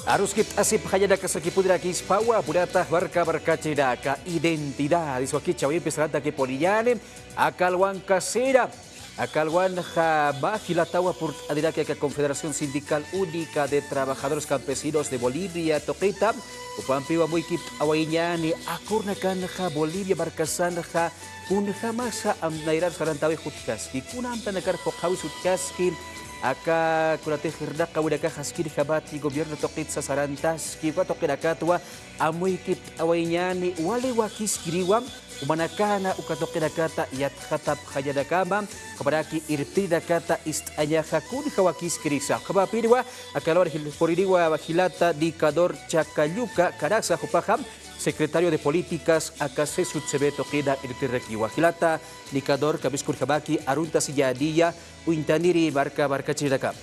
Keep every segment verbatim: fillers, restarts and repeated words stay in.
Aruskipt'asipxañanakasakipunirakispawa, apurata marka markachirinaka, identidad, iswakichäwimpi sarantakipuniñäni, aka alwankasina, aka alwanxa mä jilatawa purt'aniraki aka Confederación Sindical Única de Trabajadores Campesinos de Bolivia tuqita, jupampiwa amuykipt'awayiñäni, akurnakanxa Bolivia markasanxa, kunjamasa am-, nayrar sarantäwix utjaski, kuna amtanakar phuqhäwis utjaski, aka kunatix irnaqäwinakax askinjamati gobierno tuqitsa sarantaski, uka tuqinakatwa amuykipt'awayiñäni, wali wakiskiriwa, jumanakana uka tuqinakata yatxatapxañanakama, jumanaki irptirinakata ist'añaxa kunja wakiskirisa. Ukhamapiniwa, aka alwan jil-, puriniwa jilata Nicador Chacalluca Caraza, jupaxa secretario de Políticas aka C S U T C B tuqina irptirirakiwa. Jilata Nicador, kamisaki kunjamaki aruntasiñäniya uñtaniri marka markachirinakama.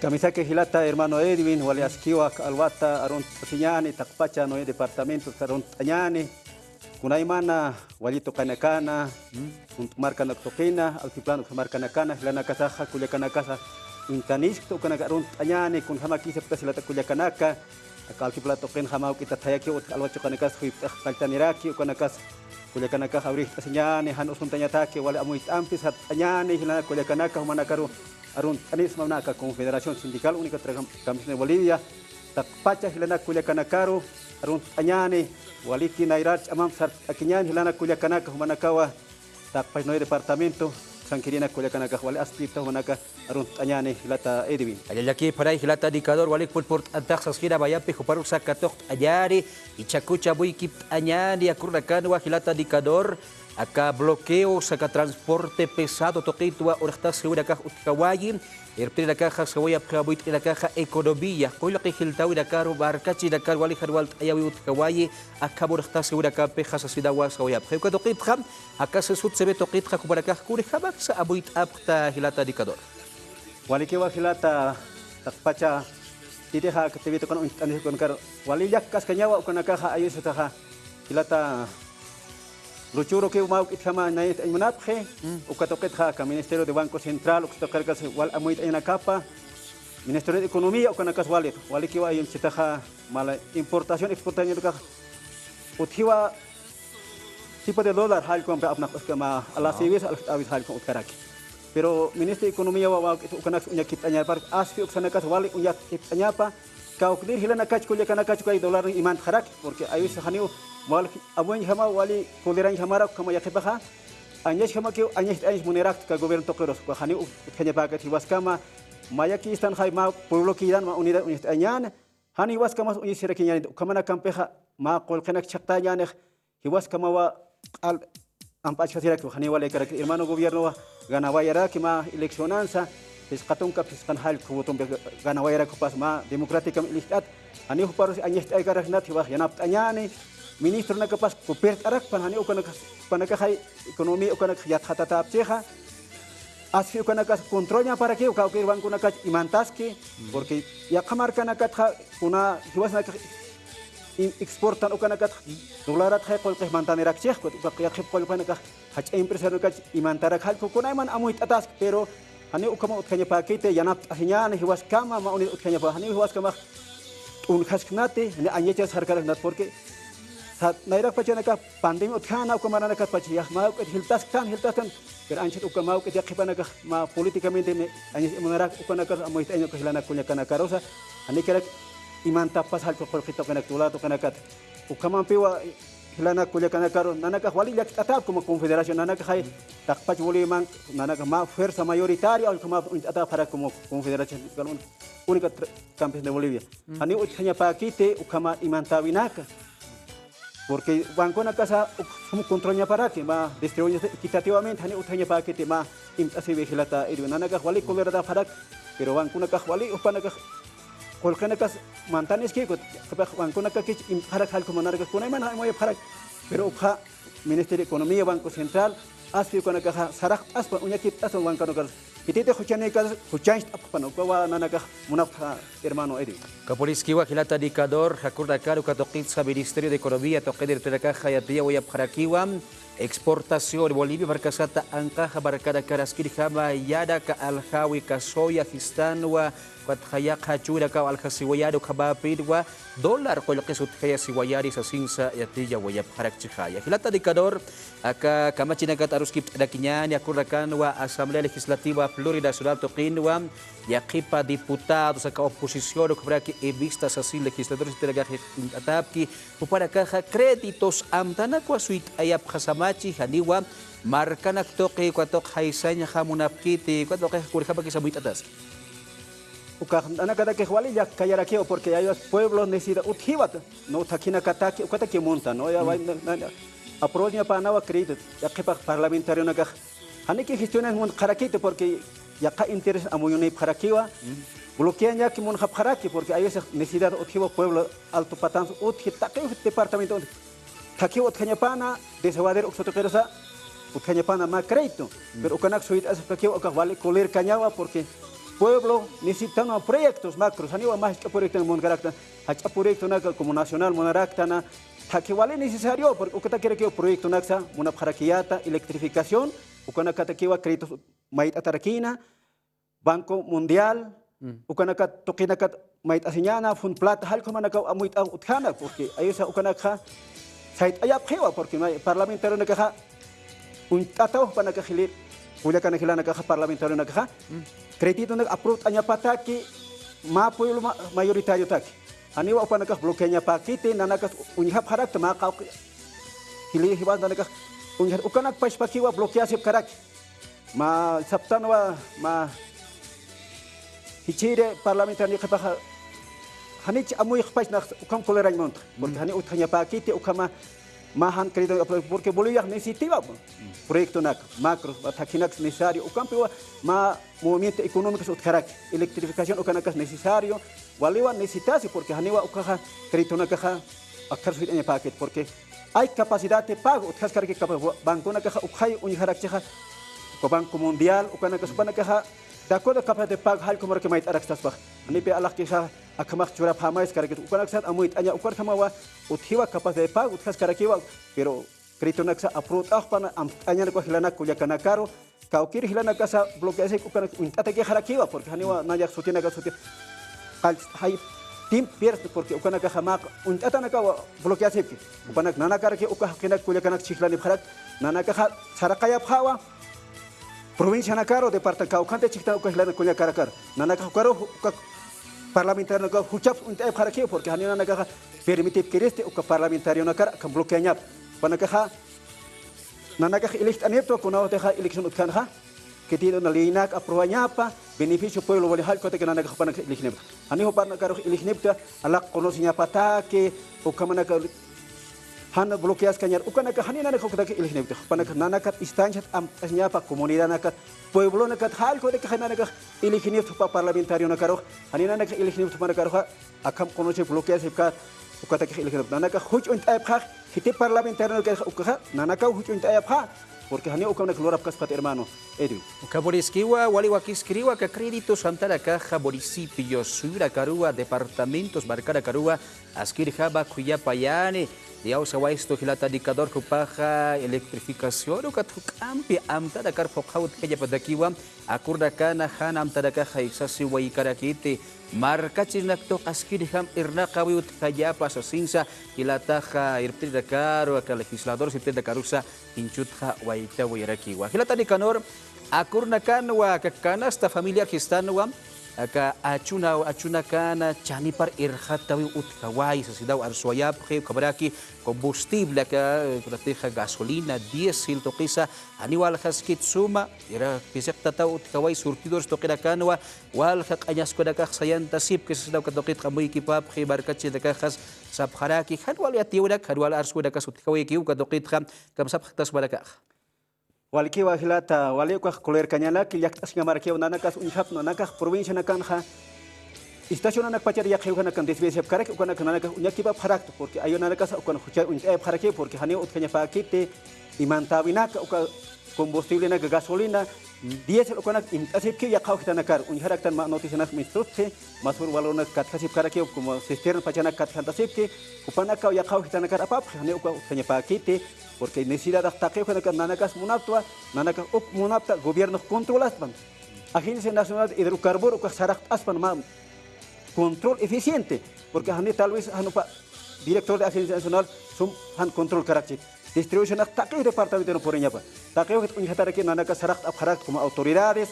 Kamisaki jilata hermano Edwin, wali askiwa aka alwata aruntasiñäni, taqpacha nuy departamento arunt'añäni, kunaymana wali tuqinakana, junt'u markanak tuqina, altiplano markanakana, jilanakasaxa kullakanakasa uñtaniskta, ukanaka arunt'añäni, kunjamakisipktasa jilata kullakanaka, aka altiplano tuqinxa mä juk'ita thayakiw utj alwat chiqanakas juypt'ax qalltaniraki, ukanakasa kullakanakax awrijt'asiñäni, jan usuntañataki, wali amuyt'ampi sart'añäni, jilanak kullakanaka, jumanakaru arunt'anisma aka Confederación Sindical Única Trabaja-, Campesina de Bolivia, taqpacha jilanak kullakanakaru arunt'añäni, waliki nayrar ch'amamp sart'akiñäni, jilanak kullakanaka, jumanakawa taqpach nuy departamento, sankirina kullakanakax wali askipta, jumanaka arunt'añäni, jilata Edwin. Jallallakipxaray jilata Nicador, walikpun purt'antax saskina mayampi juparux katuqt'añäni, jichhakucha amuykipt'añäni, akurnakanwa jilata Nicador, aka bloqueo, aka transporte pesado tuqitwa urxtasiwinakax utjawayi, irptirinakaxa sawayapxi amuyt'inakaxa economía, qullqi jiltäwinakaru, markachirinakaru wali jan walt'ayäwi utjawayi, akham urxtasiwinakampixa sasinawa sawayapxi. Uka tuqitxa, aka C S U T C B tuqitxa jupanakax kunjamaksa amuyt'apxta jilata Nicador. Walikiwa jilata, taqpacha titixa aka T V tuqin uñt'anis ukanakar wali llakkaskañawa ukanakaxa ayusataxa jilata luchurukiw mä juk'itjama nayt'añ munapxi, uka tuqitxa aka Ministerio de Banco Central, uka tuqirkas wal amuyt'añanakapa, Ministerio de Economía, ukanakas walit, walikiwa ayunchitaxa mala importación, exportación utjiwa tipo de dólar jallkumpi apnaq uskama, a las civis, a las avis jallkum utjaraki. Pero Ministerio de Economía wa, wa, ukanaks uñakipt'añapar, aspi uksanakas wali uñakipt'añapa, kawknir jilanakach kullakanakach kay dólar imantxaraki, porque a veces janiw wal amuñjama wali coderañjamarak ukhama yaqhipaxa, añachjamakiw añacht'añch munirakta ka gobierno tuqirus, uka janiw utjañapäkat jiwaskama, mayakïstanxay mä pueblokiran mä unidad uñacht'añäni, jan jiwaskamas uñisirakiñänit, ukhamanakampixa mä qullqinak chhaqtäñänix, jiwaskamawa q'al ampachjasiraki, janiw wali karaki, hermano gobiernowa ganawayaraki mä eleccionansa, phisqa tunka phisqan jallku votompi ganawayaraki, jupas mä democráticam ilijt'at, janiw juparus añacht'aykaraknat, jiwax yanapt'añäni, ministronakapas coopert'arakpan, janiw ukanakas, ukanakaxay economía ukanakax yatxatatäpchixa, aspi ukanakas controlñaparakiw, kawkïr banconakach imantaski, porque yaqha markanakatxa kuna jiwasanakax in-, exportan ukanakatxa dolaratxay qullqix mantanirakchix, uka yaqhip qullqinakax jach'a empresarionakach imantarak jallku kunayman amuyt'ataski, pero janiw ukhama utjañapäkiti, yanapt'asiñäni jiwaskama, mä unidad utjañapa, janiw jiwaskamax t'unjasknati, janiw añachas jarkaraknat, porque sa-, nayrak pachanakax pandemia utjäna, uka maranakax pacha, ya, mä juk'it jiltasktan, jiltasktan, pero anchhit uka mä juk'it yaqhipanakax mä políticamente me, añas imunarak, ukanakarus amuyt'aña uka jilanak kullakanakarusa, janikirak imantapas jallku qullqi tuqinakat, dólar tuqinakat. Ukhamampiwa jilanak kullakanakaru, nanakax wali llakt'atäp como confederación, nanakaxay taqpach Boliviaman, nanakax mä fuerza mayoritaria, ukhamap uñt'atäpxarak como confederación única tra-, campesina de Bolivia. Janiw utjañapäkiti ukhama imantäwinaka. Porque banconakasa uk-, sum controlñaparaki, mä distribución equitativamente, janiw utjañapäkiti mä imt'asiwi jilata Edwin. Nanakax wali coderatäpxarak, pero banconakax wali jupanakax qullqinakas mantaniskïkut, jupax banconakakich imt'xarak jallku manarakas kunayman amuyapxarak, pero ukxa Ministerio de Economía, Banco Central, aspi ukanakaxa saraqt'aspa, uñakipt'aspa banconakar. Khititix juchanïkar, juchancht'apxpan, ukawa nanakax munapxta, hermano Edwin. Uka puriskiwa jilata Nicador, akurnakan uka tuqitsa Ministerio de Economía tuqin irptirinakaxa yatiyawayapxarakiwa, Exportación Bolivia markasata anqaxa markanakar askirjama yänaka aljawi, kasoya, jistanwa, ukat jayaqha chuyrakaw aljasiwayäni ukhamäpinwa dólar qullqis utjayasiwayäni sasinsa yatiyawayapxarakchixaya. Jilata Nicanor, aka kamachinakat aruskipt'anakiñäni, akurnakanwa Asamblea Legislativa Plurinacional tuqinwa, yaqhipa diputados, aka oposición ukhamaraki evista sasin legisladores utjanakäxi uñt'atäpki, jupanakaxa créditos amtanakwa suyt'ayapxasamachi, janiwa markanak tuqi, uka tuq jaysañxa munapkiti, uka tuqixa kunjamakis amuyt'ataski. Ukax nanakatakix wali llakkayarakiwa, porque aywas pueblo necesita utjiwata, no, thakhinakataki, ukataki munta, no, ya, mm, wali, na, na, na, aprobañapänawa crédito, yaqhipax parlamentarionakax. Janiki gestiones muntxarakiti, porque yaqha interés amuyunipxarakiwa, mm, bloqueañaki munxapxaraki, porque aywas necesidad utjiwa pueblo Alto Patans utji, taqi departamento utji. Thakhiw utjañapäna, desaguadero uksa tuqirusa, utjañapäna mä crédito. Mm. Pero ukanak suyt'asipxakiwa, ukax wali colerkañawa, porque pueblo necesitanwa proyectos macros, janiwa mä jach'a proyecto muntxarakta, jach'a proyectonaka como nacional munaraktana, thakhi wali necesario, porque ukatakirakiw proyectonaksa munapxarakiyäta, electrificación, ukanakatakiwa créditos mayt'atarakïna, Banco Mundial, mm, ukanakat tuqinakat mayt'asiñäna, Fund Plata, jallkumanakaw amuyt'aw utjäna, porque ayusa ukanakxa sayt'ayapxiwa, porque may parlamentarionakaxa uñt'ataw jupanakax jilïr, kullakanak jilanakaxa parlamentarionakaxa, mm, créditonak aprobt'añapataki, mä pueblo ma-, mayoritariotaki. Janiwa jupanakax bloqueañapäkiti, nanakas uñjapxarakta, mä qawqi jilï jiwas nanakax uñjat, ukanak pachpakiwa bloqueasipkaraki. Mä saptanwa, mä jichhiri parlamentario yaqhipaxa, janich amuyxpach nax ukham colerañ muntxa, porque, mm, jani utjañapäkiti, ukhama mä jan crédito, porque Boliviax necesitiwa, mm, proyectonak, macro, mä thakhinak necesario, ukhampiwa mä movimiento económico utjaraki, electrificación ukanakas necesario, waliwa necesitasi, porque janiwa ukaxa créditonakaxa akhar suyt'añapäkit, porque hay capacidad de pago, utjaskaraki capa-, banconakaxa ukxay uñjarakchixa, uka Banco Mundial, ukanakas jupanakaxa, de acuerdo capacidad de pago, jallkumaraki mayt'arakstaspax. Janipi alaxkixa, akhamax churapxämayskaraki, ukanaksat amuyt'aña, ukarjamawa, utjiwa capacidad de pago, utjaskarakiwa, pero créditonaksa aprobt'axpana, amt'añanakwa jilanak kullakanakaru, kawkïr jilanakasa bloqueasipki ukanak uñt'atakixarakiwa, porque janiwa nayax sutinaka suti, qallt'ay tim piers, porque ukanakaxa mä uñt'atanakawa bloqueasipki. Ukanak nanakaraki uka jaqinak kullakanak chhijlanipxarak, nanakaxa saraqayapxäwa, provincianakaru, departa-, kawkhantix chhijtan uka jilanak kullakarakar. Nanakax ukaru, uka parlamentarionakaru juchaps uñt'ayapxarakiw, porque janiw nanakaxa permitipkiristi uka parlamentarionakar akham bloqueañap. Jupanakaxa nanakax ilijt'aniptwa, kunawatixa elección utjänxa, khitï na leynak aprobañapa, beneficio pueblo wali jallkutaki nanakax jupanakax ilijnipta. Janiw jupanakarux ilijnipta, alaq conocienciapataki, ukhamanaka jan bloqueaskañar, ukanaka janiw nanakax ukataki ilijnipta. Jupanakax nanakat instanciat amt'asiñapa, comunidadnakat, pueblonakat, jallkutaki nanakax ilijnipta jupa parlamentarionakarux, janiw nanakax ilijnipta jupanakaruxa, akham conocer bloqueasipkät, ukatakix ilijnipta. Nanakax juch uñt'ayapxä, khiti parlamentarionakax ukaxa, nanakaw juch uñt'ayapxä, porque janiw ukanak lurapkaspxät, hermano Edwin. Uka puriskiwa, wali wakiskiriwa, aka créditos amtanakaxa municipios, suyunakaruwa, departamentos, markanakaruwa, askirjama khuyapayani, diyawsawayistu jilata Nicanor jupaxa, electrificación, ukat juk'ampi amtanakar phuqha utjañapatakiwa, akurnakana jan amtanakaxa jiksasiwaykarakiti, markachirinaktuq askirjam irnaqawi utjañapa sasinsa, jilataxa irptirinakaru, aka legisladores irptirinakarusa, jinchutxa waytawayarakiwa. Jilata Nicanor, akurnakanwa, aka canasta familiar jistanwa, aka achuna, achunakana chanipar irxatawi utjawayi sasinaw arsuwayapxi, ukhamaraki combustible aka, eh, kunatixa gasolina, diésel tuqisa, janiw aljaskit suma, ira pisiqtataw utjaway surtidores tuqinakanwa, walja q'añaskunakax sayantasipki sasinaw uka tuqitxa amuykipapxi, markachirinakaxas sapxaraki, jan wali yatiyäwinak, jan wali arsuwinakas utjawaykiw uka tuqitxa, kamsapxta sumanakaxa. Walikiwa jilata, wali ukax colerkañanaki, llakt'asiñamarakiw nanakas uñjapxi, nanakax provincianakanxa estacionanakpachar yaqhiw ukanakan desviasiapkaraki, ukanaka nanakax uñakipapxarakta, porque ayu nanakasa ukan juchay uñt'ayapxarakiw, porque janiw utjañapäkiti, imantäwinaka, uka combustiblenak, gasolina, diésel ukanak imt'asipki yaqhaw jitanakar. Uñjaraktan mä noticianak mistutki, mä sur valornak katjasipkarakiw, como cisterna pachanak katjantasipki, jupanakaw yaqhaw jitanakar apapxi, janiw uka utjañapäkiti, porque necesidadax taqi ukanaka nanakas munaptwa, nanakas uk munapta, gobiernox controlaspan. Agencia Nacional de Hidrocarburo ukax saraqt'aspan mä control eficiente, porque jani tal vez jan jupa director de Agencia Nacional sum jan control karakchi. Distribucionax taqi departamento puriñapa. Taqi uñjataraki nanakas saraqt'apxarakta como autoridades,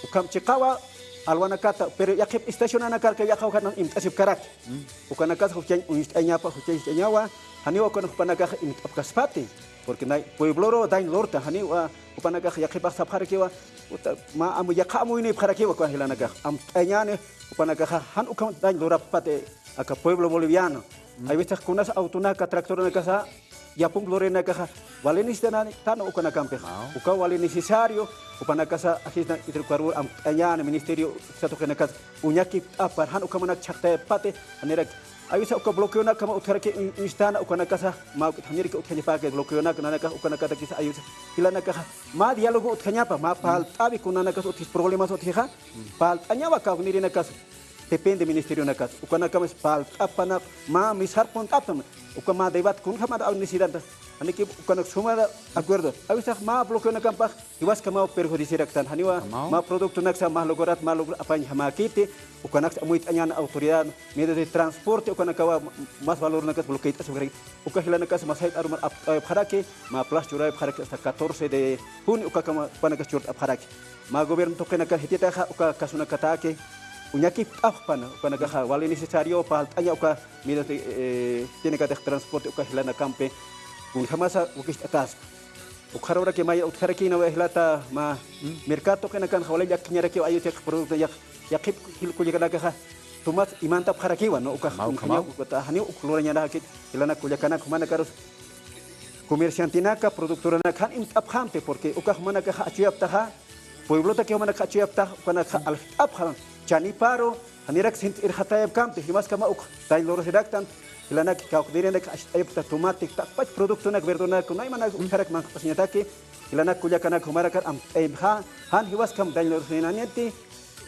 ukham chiqawa alwanakata, pero yaqhip estacionanakar kay yaqhaw jana imt'asipkaraki. Ukanakas juchañ uñt'añapa, juchañ uñt'añawa, janiw ukan jupanakax imt'apkaspati, porque nay puebloru dañ lurta, janiw jupanakax yaqhipax sapxarakiwa, uta, mä amu yaqha amuynipxarakiwa ukan jilanakax, amt'añani, jupanakaxa jan ukham dañ lurapxpati aka pueblo boliviano. Hay veces kunas autonaka, tractoranakasa, yapump lurinakaxa, wali necesitanani, tan ukanakampixa. Uka wali necesario, jupanakasa, ajisna hidrocarburo amt'añani, ministerio, satuqinakas, uñakipt'apar, jan ukhamanak chhaqtayapxpati, janirak, hay veces uka bloqueonakama utjaraki, in-, instana, ukanakasa, mä ukit janiraki utjañapäki bloqueonak, nanakax, ukanakatakisa, hay veces, jilanakaxa, mä diálogo utjañapa, mä parlt'awi kunanakas utjis problemas utjixa, parlt'añawa kawknirinakas, depende ministerionakas. Ukanakamas parlt'apana, mä misar punt'aptam. Uka mä debate kunjamar aw necesidad. Janiki ukanak sumar acuerdo. Awisax mä bloqueonakampax jiwaskamaw perjudiciaraktan. Janiwa mä productonaksa mä lograt, mä logro apañjamäkiti. Ukanaksa amuyt'añan autoridad, medios de transporte, ukanakawa más valornakas bloqueit'asipxaraki. Uka jilanakas masayt arumar apt'awayapxaraki, mä plazo churayapxaraki hasta catorce de junio, ukakama, ukanakas churt'apxaraki. Mä gobierno tuqinaka jititaxa uka casunakataki uñakipt'apxpan, ukanakaxa wali necesario parlt'aña uka medios de, eh, tiene que dejar transporte uka jilanakampi, kunjamasa wakicht'ataspa. Ukxaruraki maya utjarakïna jilata mä mercado tuqinakanxa wali llakiñarakiw ayutiq producto yaq-, yaqhip jil kullakanakaxa tumat imantapxarakiwa, ¿no? Ukax kunjamaw, ukata janiw uk lurañanakit jilanak kullakanak jumanakarus comerciantenaka, productoranaka jan imt'apxamti, porque ukax jumanakaxa achuyaptaxa, pueblotaki jumanakax achuyaptaxa, ukanakaxa aljt'apxam, chaniparu, janirak sint irxatayapkamti, jiwaskama uk dañ lurasiraktan, jilanak kawknirinak acht'ayapkta tomate, taqpach productonak, verdunanak, kunaymanak utjarak manq'pasiñataki, jilanak kullakanak jumanakar amt'ayapxa, jan jiwaskam dañ lurasiñaniti,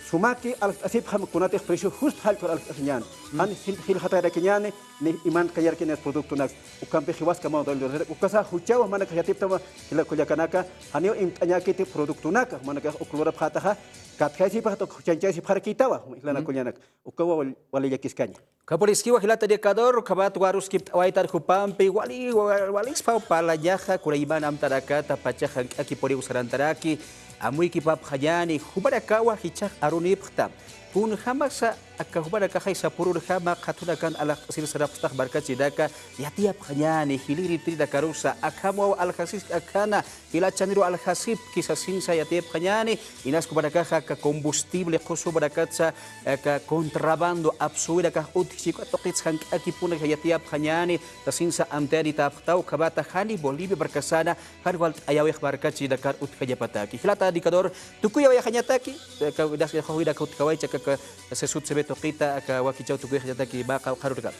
sumaki aljt'asipxam kunatix precio justo jallp'ar aljt'asiñäni. Jan sint jilxatayarakiñäni, ni imantkañarakiñäni productonak. Ukampi jiwaskamaw dañ lurasirak. Ukasa juchaw jumanakax yatiptama jila kullakanaka, janiw imt'añäkiti productonaka, jumanakax uk lurapxätaxa, katjaysipxat uk juchañchaysipxarakïtawa, jilana kullanak. Ukawa wal-, wali llakiskaña. Ukhapuniskiwa jilata Dicador, ukhamat waruskipt'awaytan jupampi, wali, wa-, walispaw parlañaxa, kunayman amtarakata, pachax jank'akipuniw sarantaraki, amuykipapxañäni, jumanakawa jichhax arunipxtam. Kunjamasa aka jumanakaxay sapürunjama qhatunakan alaxt'asir sarapxtax markachirinaka, yatiyapxañäni, jilïr yatiyinakarusa, akham wawa aljasiski akhana, jilachaniru aljasipki sasinsa yatiyapxañäni, inas jumanakaxa aka combustible qusu jumanakatsa, aka contrabando apsuwinakax utjchi, uka tuqitsa jank'akipunixa yatiyapxañäni, sasinsa amtayanitapxtaw, ukhamata jani Bolivia markasana, jan walt'ayäwix markachirinakar utjañapataki. Jilata Dicador, tukuyawayxañataki, aka, inas, aka, utjawaychi aka, aka, sesut seme tuqita, aka, wakichäw tukuyxañataki, mä qawqharunakama.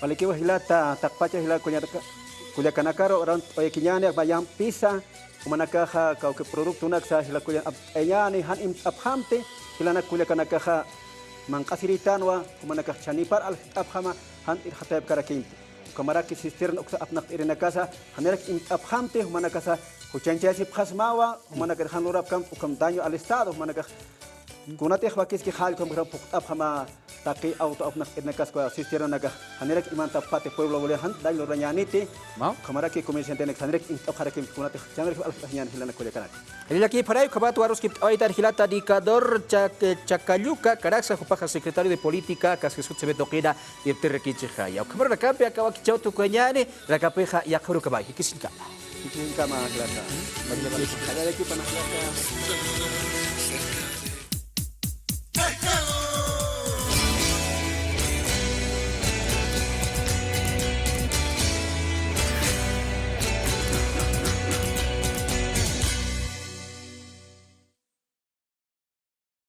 Walikiwa jilata, taqpacha jila kullaka-, kullakanakaru, arunt'awayakiñäni, mä yampisa, jumanakaxa, kawki productonaksa, jila kullan amt'ayañäni, jan imt'apxamti, jilanak kullakanakaxa, manq'asirïtanwa, jumanakax chanipar aljt'apxama, jan irxatayapkarakïnti. Ukhamaraki cisterna uksa apnaqt'irinakasa, janirak imt'apxamti, jumanakasa juchañchayasipxasmawa, jumanakar jan lurapkam, ukham daño al Estado, jumanakax kunatix wakiski jall ukham phuqt'apxama taqi auto apnaqt'irinakaskwa cisternanakax, janirak imantapxpati pueblo Bolivia jan dañ lurañäniti, ukhamaraki comerciantenak janirak imt'apxaraki kunatix, janirak aljt'asiñäni jilana kullakanaka. Jallallakïpxaray, ukhamat waruskipt'awaytan jilata Dicador Chac-, Chacalluca, karaksa jupaxa secretario de política, aka sesut seme tuqina irptirirakichixaya. Ukhamarunakapi aka wakichäw tukuyañäni, rakapixa yaqha urukamay, jikisiñkama. Jikisiñkama, jilata. Jallallakïpana, jilata.